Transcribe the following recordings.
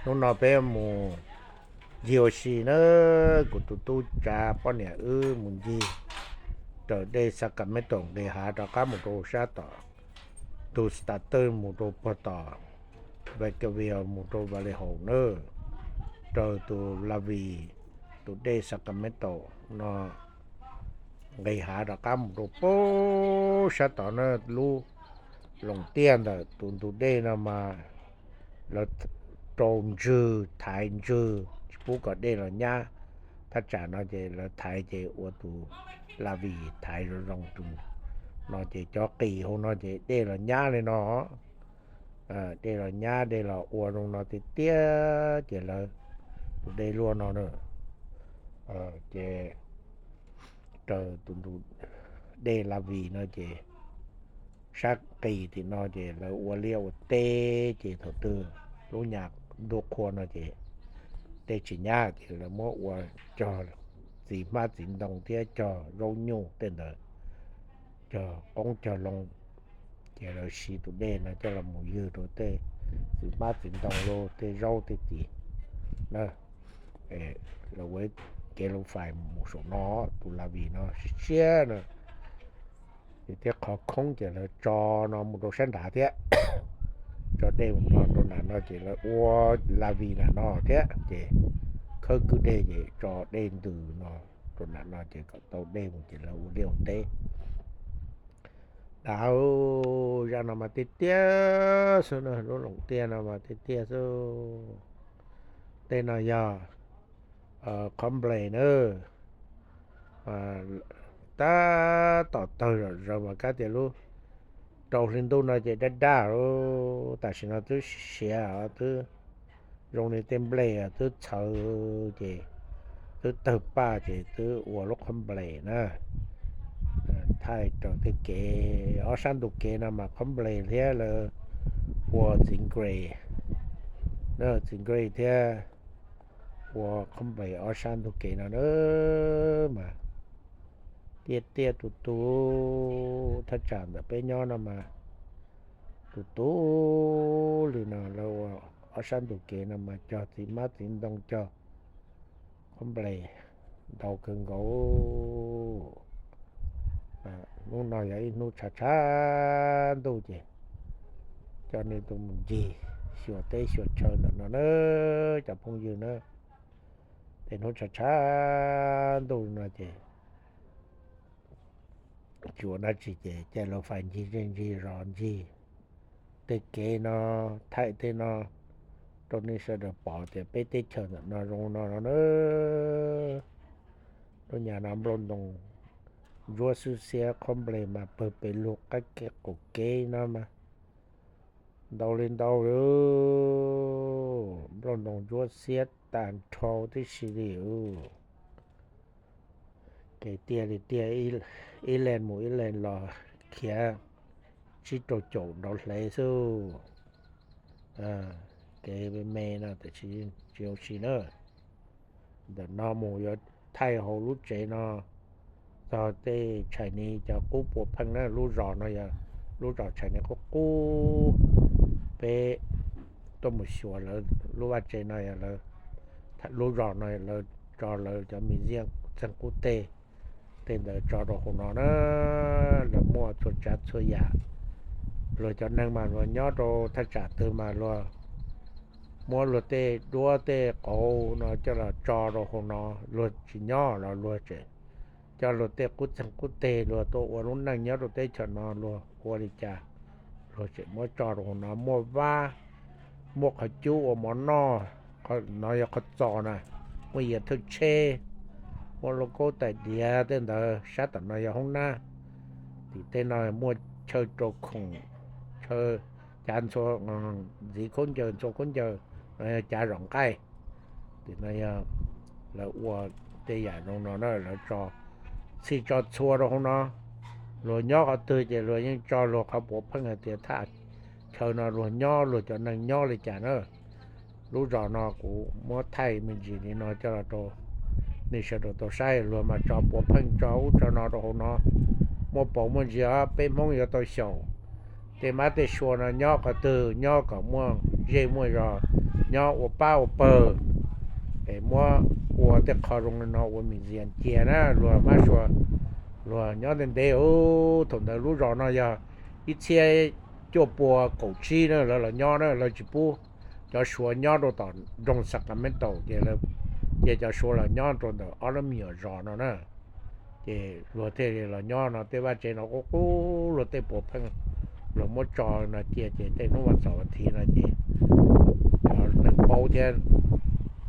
Hnub no peb mus ncig ua si na, kuv tus tub tsav poj niam wb mus ncig raws dej Sacramento nqis hav rov qab mus rau sab tom, tus Stater mus rau puag tom Vacaville mus rau Vallejo na, raws tus Lavi, tus dej Sacramento no nqis hav rov qab mus rau puag sab tod na. Lub loos tiaj ntawm tus ntug dej no mas lawv rau ntswg, thaiv ntswg tsis pub kom dej los nyab. Thaj tsam no ces lawv thaiv ces ua tus Lavi thaiv zoo zoo tus no ces cov qis hauv no ces dej los nyab li no. Dej los nyab, dej los ua zoo no tiag tiag ces lawv tus dej luaj no na. Ces raws tus ntug dej Lavi no ces sab qis tim no ces lawv ua liaj ua teb ces thaum twg lub nyas ntuj qhua no ces dej tsis nyab ces lawv muab ua cog txiv hmab txiv ntoo thiab cog zaub nyuj tej ntawd, cog qoob cog loo. Ces lawv siv tus dej no coj los mus ywg rau tej txiv hmab txiv ntoo los tej zaub tej txiv na. Lawv ua kev lau fais mus saum no, tus Lavi no siab siab na. Ces thiab qhov khoob ces lawv tso no mus rau sab nrad thiab, tso dej mus no rau nram no ces lawv ua Lavi nram no thiab ces khawb kwj dej ces tso dej ntws no rau nram no ces kom tau dej mus ces lawv ua liaj ua teb. Nrad zaj no mas tiag tiag xwb na, lub loos tiaj no mas tiag tiag xwb. Tej no yog qhob nples na, tab tom tawg zom zaws mas kab tias lub rau hli ntuj no ces daj daj, tam sim no twb siav twb zoo li tej nplej twb txhawv ces twb tawg paj ces twb ua lub qhob nples na. Thaij rau tej kev, ob sab ntug kev no mas qhob nples thiab lawv ua txiv nqes, txiv nqes thiab ua qhob nples ob sab ntug kev no na. Mas tiaj tiaj tus tus thaj tsam ntawm peb nyob no mas tus tus li no lawv ua ob sab ntug kev no mas cog txiv hmab txiv ntoo cog qhob nples ntau kawg nkaus. Hnub no yog ib hnub tshav tshav ntuj ces coj nej tuaj mus ncig xyuas teb xyuas chaw ntawm no na cov phooj ywg na. Tej hnub tshav tshav ntuj no ces tsis ua dab tsi ces caij lau fais ncig zej ncig zos ncig tej kev no, thaij tej no rau nej sawv daws pom tias peb teb chaws ntawm no zoo no no na. Lub nyas no nplooj ntoo ntsuab xwb xiab, qhob nples mas pawg pes lug qab kev qaum kev no mas ntau li ntau li. Nplooj ntoo ntsuab xiab tag nrho tib si li. Kev tiaj li tiaj, ib leeg mus ib leeg los khiav tsib rau caum nrov hle xwb. Kev me me no tam sim tsis ua si na. Ntawm no mus yuav thaij hauv lub tsev no txog tej Chinese cov qub puav pheej na, lub zos no yog lub zos Chinese qub qub. Peb tuaj mus xyuas lawv lub vaj tsev no yog lawv, lub zos no lawv tso lawv cov museum txeeg qub teg, tej ntawd tso rau hauv no na. Lawv muaj txhua tsav txhua yam. Luag cov neeg mas luag nyob rau thaj tsam twg mas luag muab luag tej duab tej qauv no coj los tso rau hauv no. Luag tsis nyob los luag tseem coj luag tej qub txeeg qub teg luag tuaj ua lub neej nyob rau teb chaws no, luag ua li cas luag tseem muab tso rau hauv no. Muaj vab, muaj qhov cub ua mov noj, no yog qhov txos na, muaj yias thawj tsheb, muaj lauj kaub tais diav tej ntawd. Sab tom no yog hoob nab. Tim tej no muaj chaw rau khoom, chaw cav ntxhua, ntxiv khaub ncaws ntxhua khaub ncaws, no yog cav zom nqaij. Tim no yog lawv ua tej yam zoo no na, lawv tso txhij tso txhua rau hauv no. Luag nyob qhov twg ces luag yeej tso luag qhov puav pheej hais tias thaj chaw no luag nyob, luag cov neeg nyob li cas na. Lub zos no kuv muab thaij me ntsis li no coj los rau nej sawv daws tau saib. Luag mas tso puav pheej tso ub tso no rau hauv no, muaj paus muaj ntsis os, peb Hmoob yuav tau xyaum. Tej mab tej sua no nyob qhov twg nyob kom muaj zej muaj zos nyob ua pab ua pawg, es muab ua tej qho zoo li no ua museum cia na, luag mab sua, luag nyob ntev ntev os. Thaum ntawd lub zos no yog ib txhiab cuaj pua kaum tsib na lawv los nyob na, lawv tsis pub cov Suav nyob rau tom nroog Sacramento ces lawv cia cov Suav los nyob rau ntawm ob lub me nyuam zos no na. Ces luag thiaj li los nyob no, tej vaj tsev no qub qub, luag tej puav pheej luag muab tso no cia, ces tej hnub vas txaum vas thiv no ces cov neeg paub thiab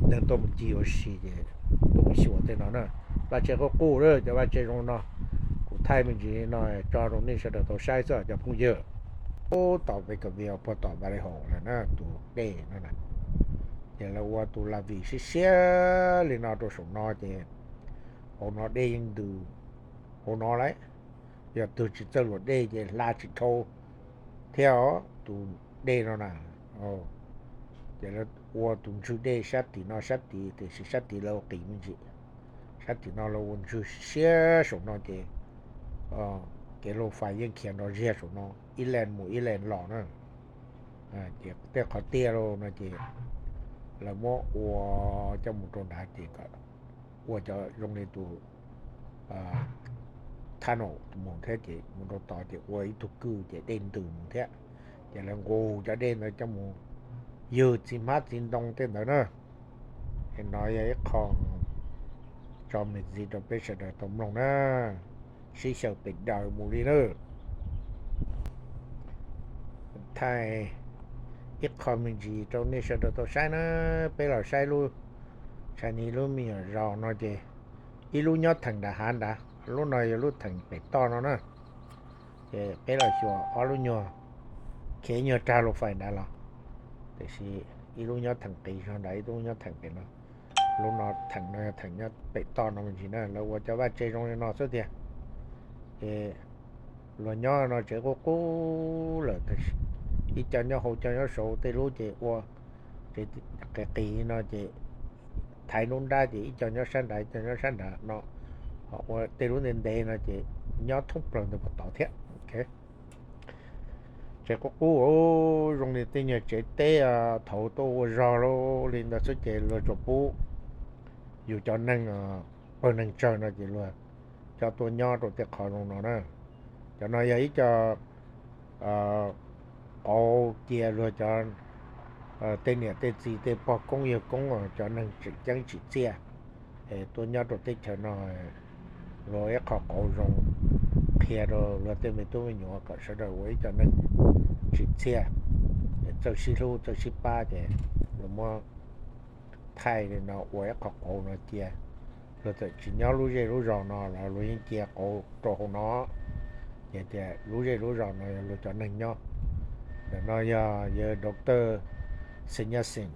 neeg tuaj mus ncig ua si ces tuaj mus xyuas tej no na. Vaj tsev qub qub, cov vaj tsev zoo no, kuv thaij me ntsis no tso rau nej sawv daws tau saib xwb cov phooj ywg. Ub, tom Vacaville puag tom Valley Home lawm na, tus dej no na. Ces lawv ua tus lavvy siab siab li no rau saum no ces hauv no dej yeej ntws hauv no lawm. Yog twg tsis txawj luam dej ces hla tsis dhau thiab os, tus dej no na. Ces lawv ua tus ntswg dej sab tim no sab tid, tiam sis sab tid lawv ua qis me ntsis. Sab tim no lawv ua ntswg siab saum no ces kev lauj fais yeej khiav nrov ziag saum no ib lees mus ib lees los na. Ces tej qhov tiaj no ces lawv muab ua coj mus rau nrad ces kom ua cov zoo li tus tunnel mus thiab, ces mus rau tod ces ua ib tug kwj ces dej ntws mus thiab. Ces lawv nqus cov dej ntawd coj mus ywg txiv hmab txiv ntoo tej ntawd na. Es no yog ib qho tso me ntsis rau peb sawv daws tau mloog na, sib xyaw pes daws mus li na. Thaij ib qho me ntsis rau nej sawv daws tau saib na. Peb los saib lub Chinese lub me nyuam zos no ces ib lub nyob theem nram hav nrad, lub no yog lub theem pem toj no na. Ces peb los xyuas ob lub nyuag, khiav ib nyuag rag lauj fais nrad los, tiam sis ib lub nyob theem qis zog nrad, ib lub nyob theem pem no. Lub no theem no yog theem nyob pem toj no me ntsis na, lawv ua cov vaj tsev zoo li no xwb tiag. Ces luag nyob no tsev qub qub lawm, ib co nyob hauv, co nyob saud, tej lub ces ua tsev qis qis no ces thaiv nruab nrab ces ib co nyob sab nrad, ib co nyob sab nrad no. Ho ua tej lub ntev ntev no ces nyob thoob plaws ntawd puag tod thiab. Tsev qub qub zoo li tej nyuag tsev teb thaum tuaj ua zog li ntawd xwb ces luag tsuas pub yus cov neeg pawg neeg tsawg no ces luag coj tuaj nyob rau tej qhov zoo no na. Cov no yog ib co qauv cia luag cov tej niam tej txiv tej pog koob yawg koob, cov neeg tseem ceeb tsim txiaj es tuaj nyob rau teb chaws no, luag ib qho qauv zoo qhia rau luag tej me tub me nyuam kom sawv daws ua ib co neeg tsim txiaj, txawj sib hlub txawj sib pab ces luag muab thaij li no ua ib qho qauv no cia. Luag txawm tsis nyob lub zej lub zos no los luag yeej cia qauv rau hauv no. Ces tias lub zej lub zos no yog luag cov neeg nyob. Ntawm no yog yawg Doctor Xenyatxin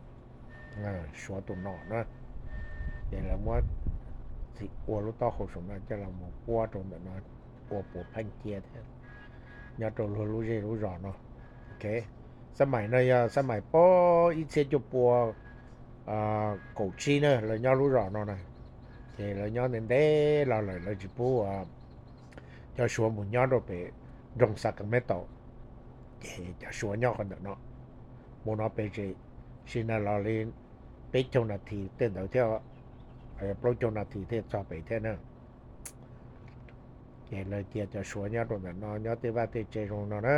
Suav tus nom na. Ces lawv muab txhim ua lub taub hau saum no coj los mus puab rau ntawm no ua puav pheej cia thiab nyob rau luag lub zej lub zos no. Ok, xab maim no yog xab maim pem ib txhiab cuaj pua kaum tsib na, lawv nyob lub zos no na. Ces lawv nyob ntev ntev los lawm lawv tsis pub cov Suav mus nyob rau pem nroog Sacramento. Ces cov Suav nyob qhov ntawm no, mus no pem tsev, sim neej los li peb caug nas this tej ntawd thiab, plaub caug nas this thiaj txog pem thiab na. Ces lawv cia cov Suav nyob rau ntawm no nyob tej vaj tej tsev zoo no na.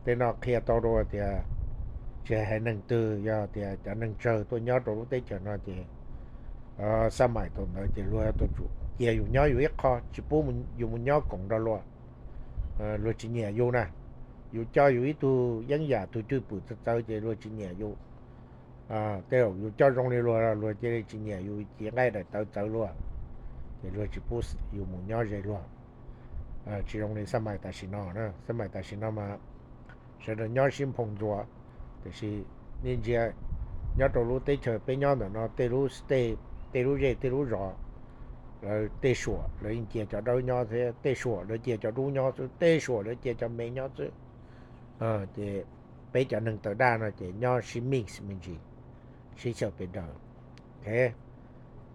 Tej no qhia tau rau tias tsis hais neeg twg, yog tias cov neeg tsawg tuaj nyob rau lub teb chaws no ces xab maim thaum ntawd ces luag yuav tsum cia yus nyob yus ib qho, tsis pub yus mus nyob koom nrog luag. Luag tsis nyiam yus na. Yus coj yus ib tug yeeb yam tug cwj pwm txawv txawv ces luag tsis nyiam yus. Tej zaum yus coj zoo li luag, luag cia li tsis nyiam yus, cev nqaij daim tawv txawv luag, ces luag tsis pub yus mus nyob ze luag. Tsis zoo li xab maim tam sim no na. Xab maim tam sim no mas sawv daws nyob sib nphoo ntxuas, tiam sis nej ntsia nyob rau lub teb chaws peb nyob ntawm no tej lub state, tej lub zej tej lub zos, lawv tej suam lawv yeej cia cov dawb nyob thiab, tej suam lawv cia cov dub nyob xwb, tej suam lawv cia cov me nyob xwb. Ces peb cov neeg tawv daj no ces nyob sib mix me ntsis, sib xyaw pes daws. Ok,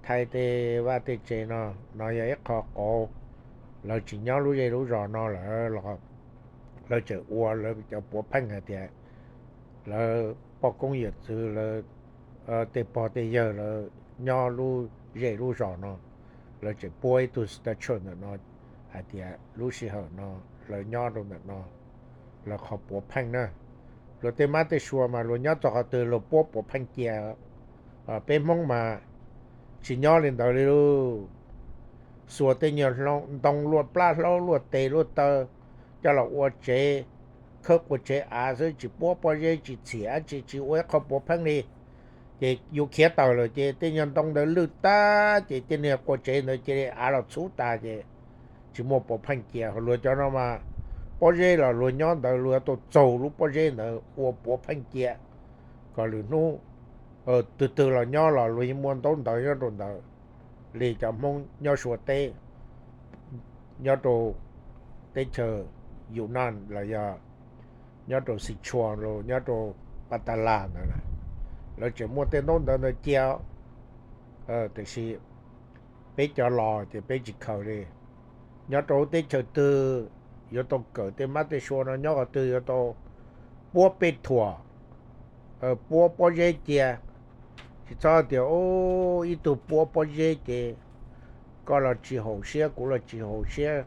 thaij tej vaj tej tsev no, no yog ib qho qauv. Lawv tsis nyob lub zej lub zos no lawm los lawv tseem ua lawv cov puav pheej hais tias lawv poj koob yawm txwv lawv tej pog tej yawg lawv nyob lub zej lub zos no, lawv tseem puab ib tug statue ntawm no hais tias lub sij hawm no lawv nyob rau ntawm no, lawv qhov puav pheej na. Luag tej mab tej sua mas luag nyob txog qhov twg luag puab puav pheej cia. Peb Hmoob mas tsis nyob li ntawd li lauj. Xuas tej nyuag ntoo luaj plab hlaub luaj tes luaj taw coj los ua tsev, khawb qua tsev av xwb, tsis puab pob zeb tsis txhiam dab tsi, tsis ua ib qho puav pheej li. Ces yus khiav tawm lawm ces tej nyuag ntoo ntawd lwj tag ces tej niag qua tsev ntawd cia li av los txhub tas ces tsis muaj puav pheej cia. Luag cov no mas pob zeb los luag nyob ntawd luag yuav tau txaug lub pob zeb ntawd ua puav pheej cia, kom lwm hnub twg twg los nyob los luag yeej muaj ntaub ntawv nyob rau ntawd li cov Hmoob nyob Suav teb, nyob rau teb chaws Yunnan los yog nyob rau Sichuan los nyob rau Patala ntawd, lawv tseem muaj tej ntaub ntawv ntawd cia. Tiam sis peb cov los ces peb tsis khaws li. Nyob rau lub teb chaws twg yuav tau kawm tej mab tej sua no nyob qhov twg yuav tau puab pej thuam, puab pob zeb cia. Tsis txhob tias ib tug puab pob zeb ces koj los tsis haum siab kuv los tsis haum siab,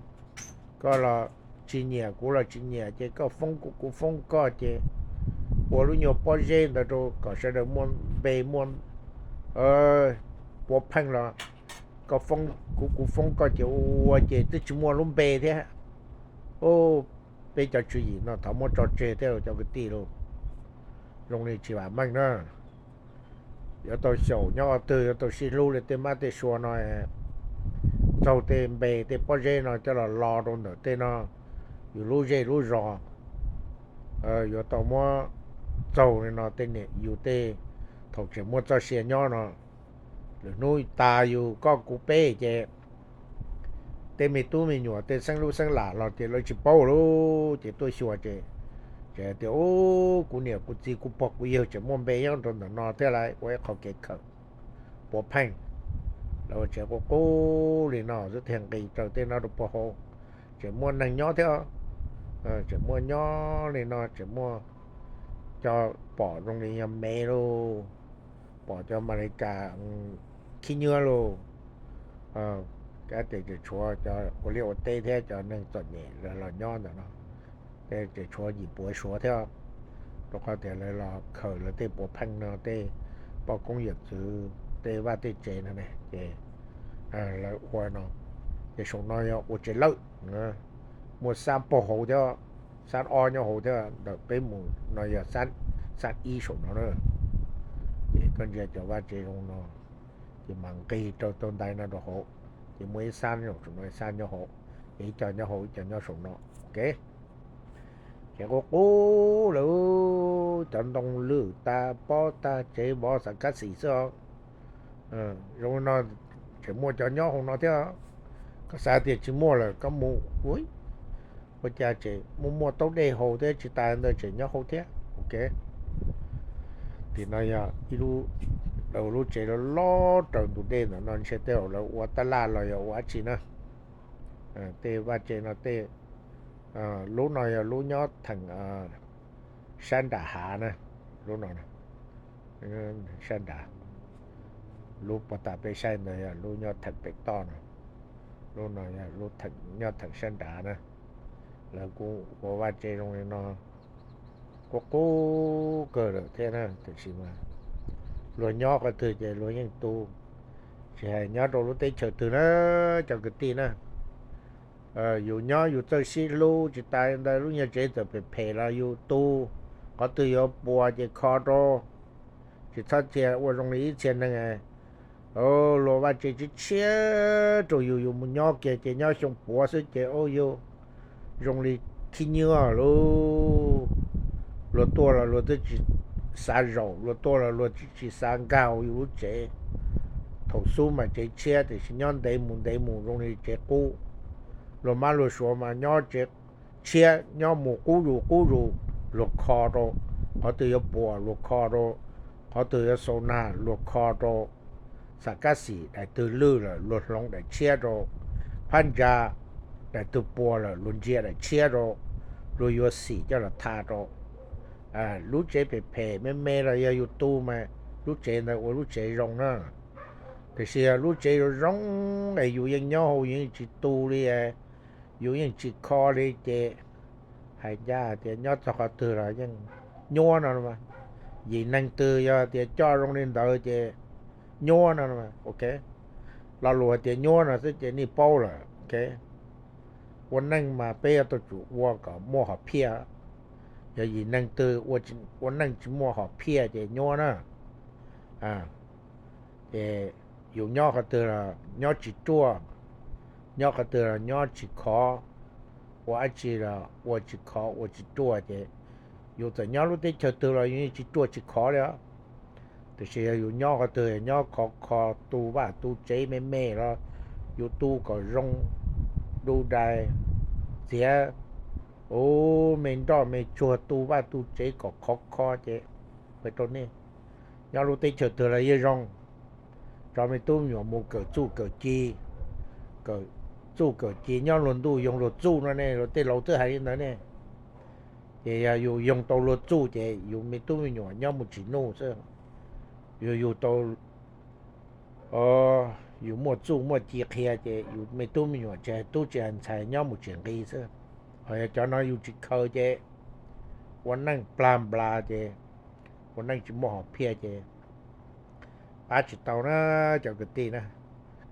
koj los tsis nyiam kuv los tsis nyiam ces koj foob kuv kuv foob koj ces ua lub nyuag pob zeb ntawd rau kom sawv daws muaj npe muaj puav pheej los koj foob kuv kuv foob koj ces ua ces twb tsis muaj lub npe thiab. Peb cov tswv yim no thov muab tso tseg thiab cov kwv tij lauj, zoo li tsis vam meej na. Yuav tau xyaum nyob qhov twg yuav tau sib hlub li tej mab tej sua no, txaug tej npe tej pob zeb no coj los lo rau ntawm tej no, yus lub zej lub zos yuav tau muab txaug li no tej niam yus tej thaum tseem muaj txoj sia nyob no, lwm hnub tas yus koj kuv peb ces tej me tub me nyuam tej xeeb lub xeeb lam los tias lawv tsis paub lauj ces tuaj xyuas ces, ces tias ub kuv niam kuv txiv kuv pog kuv yawg tseem muaj npe nyob rau ntawm no thiab lawv ua ib qho kev khawm puav pheej. Lawv ua tsev qub qub li no xwb thiaj nqis raws tej no rau puag hauv, tseem muaj neeg nyob thiab. Tseem muaj nyob li no tseem muaj cov pom zoo li yog me lauj, pom cov Amelikas khib nywb lauj. Kab tes tseem tshuav cov ua liaj ua teb thiab cov neeg txom nyem lawv los nyob ntawm no, tseem tshuav yim puav Suav thiab, rau qhov tias lawv los khaws lawv tej puav pheej no tej poj koob yawm txwv tej vaj tej tsev no ne ces lawv ua no. Ces saum no yog ua tsev lawj, muaj xab puag hauv thiab, xab ob nyob hauv thiab, ntawm peb mus no yog xab ib saum no na. Ces koj ntsia cov vaj tsev zoo no, ces mam nqis rau tau ntais no rau hauv, ces muaj ib xab saum no ib xab nyob hauv, ces ib co nyob hauv ib co nyob saum no, ok. Ces qub qub lawm, cov ntoo lwj tag pob tag tsev vov xav kab xis xwb os. Zoo li no tseem muaj cov nyob hauv no thiab. Koj xav tias tsis muaj lawm koj mus ua cas tseem muaj muaj taub dej haus thiab, tsis tas ntawd tseem nyob hauv thiab, ok. Tim no yog ib lub, lub tsev loj loj raws ntug dej ntawm no, ntshe tej zaum lawv ua tab laj los yog ua dab tsi na. Tej vaj tsev no tej, lub no yog lub nyob theem sab nram hav na, lub no sab nrad, lub puag ta peb saib ntawd yog lub nyob theem pem toj no, lub no yog lub nyob theem sab nrad na. Lawv kuj ua vaj tsev zoo li no qub qub kawg lawm thiab na, tiam sis mas luag nyob qhov twg ces luag yeej tu, tsis hais nyob rau lub teb chaws twg na, cov kwv tij na. Yus nyob yus txawj sib hlub, tsis tas ntawd lub nyuag tsev txawm phem phem los yus tu, qhov twg yuav puas ces kho rau. Tsis txhob cia ua zoo li ib txhia neeg luag vaj tsev tshiab tshiab rau yus, yus mus nyob kiag ces nyob xyoo puav xwb ces ua yus zoo li khib nywb lauj. Luag tuaj los luag twb tsis xav zaum, luag tuaj los luag twb tsis xav nkag hauv yus lub tsev. Thaum xub mas tsev tshiab tiam sis nyob ntev mus ntev mus zoo li tsev qub. Luag mab luag suav mas nyob tsev tshiab nyob mus qub zus qub zus, luag kho rau. Qhov twg yuav puas luag kho rau, qhov twg yuav xaus nag luag kho rau. Xam kab xim daim twg lwj lawm luag hloov daim tshiab rau, phab ntsa daim twg puas lawm luag ntsia daim tshiab rau, luag yuav xim coj los tha rau. Lub tsev phem phem me me los yog yus tu mas lub tsev ntawd ua lub tsev zoo na. Tiam sis yog lub tsev zoo zoo es yus yeej nyob hauv yus yeej tsis tu li, yus yeej tsis kho li ces hais ncaj tias nyob txog qhov twg los yeej nyuab no. Yim neeg twg yog tias coj zoo li ntawd ces nyuab no. Ok, lo lus tias nyuab no xwb ces nej paub lawm. Ok, ua neej mas peb yuav tau tsum ua kom muaj hom phiaj. Yog yim neeg twg ua neej tsis muaj hom phiaj ces nyuab na. Ces yus nyob qhov twg los nyob tsis ruaj, nyob qhov twg los nyob tsis khov, ua dab tsi los ua tsis khov ua tsis ruaj ces yus txawm nyob lub teb chaws twg los yus yeej tsis ruaj tsis khov li os. Tiam sis yog yus nyob qhov twg nyob khov kho, tu vaj tu tsev me me los yus tu kom zoo, du dais, txiav, ua me nroj me tsuag, tu vaj tu tsev kom khov kho ces, ua rau nej, nyob lub teb chaws twg los yeej zoo. Tso me tub me nyuam mus kawm txuj kawm ci, kawm txuj kawm ci nyob luag ntuj yoo luag txuj no ne, luag tej laus twb hais li ntawd ne. Ces yog yus yoo tau luag txuj ces yus me tub me nyuam nyob mus tsis nuj xwb. Yus yug tau, yus muaj txuj muaj ci qhia ces yus me tub me nyuam tsis hais tub tsis hais ntxhais nyob mus tsis nqi xwb. Ho yog cov no yus tsis khaws ces ua neej plag nplas ces ua neej tsis muaj hom phiaj ces pab tsis tau na cov kwv tij na.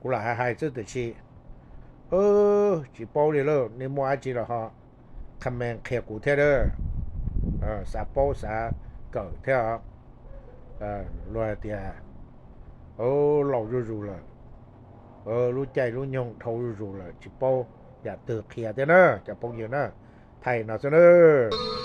Kuv lam hais hais xwb tiam sis tsis paub li lauj, nej muaj dab tsi los ho comment qhia kuv thiab a. Xav paub xav kawm thiab os. Luag hais tias laus zuj zus lawm, lub caij lub nyoog dhau zuj zus lawm tsis paub yam twg qhia thiab na cov phooj ywg na. Thaij no xwb nawb.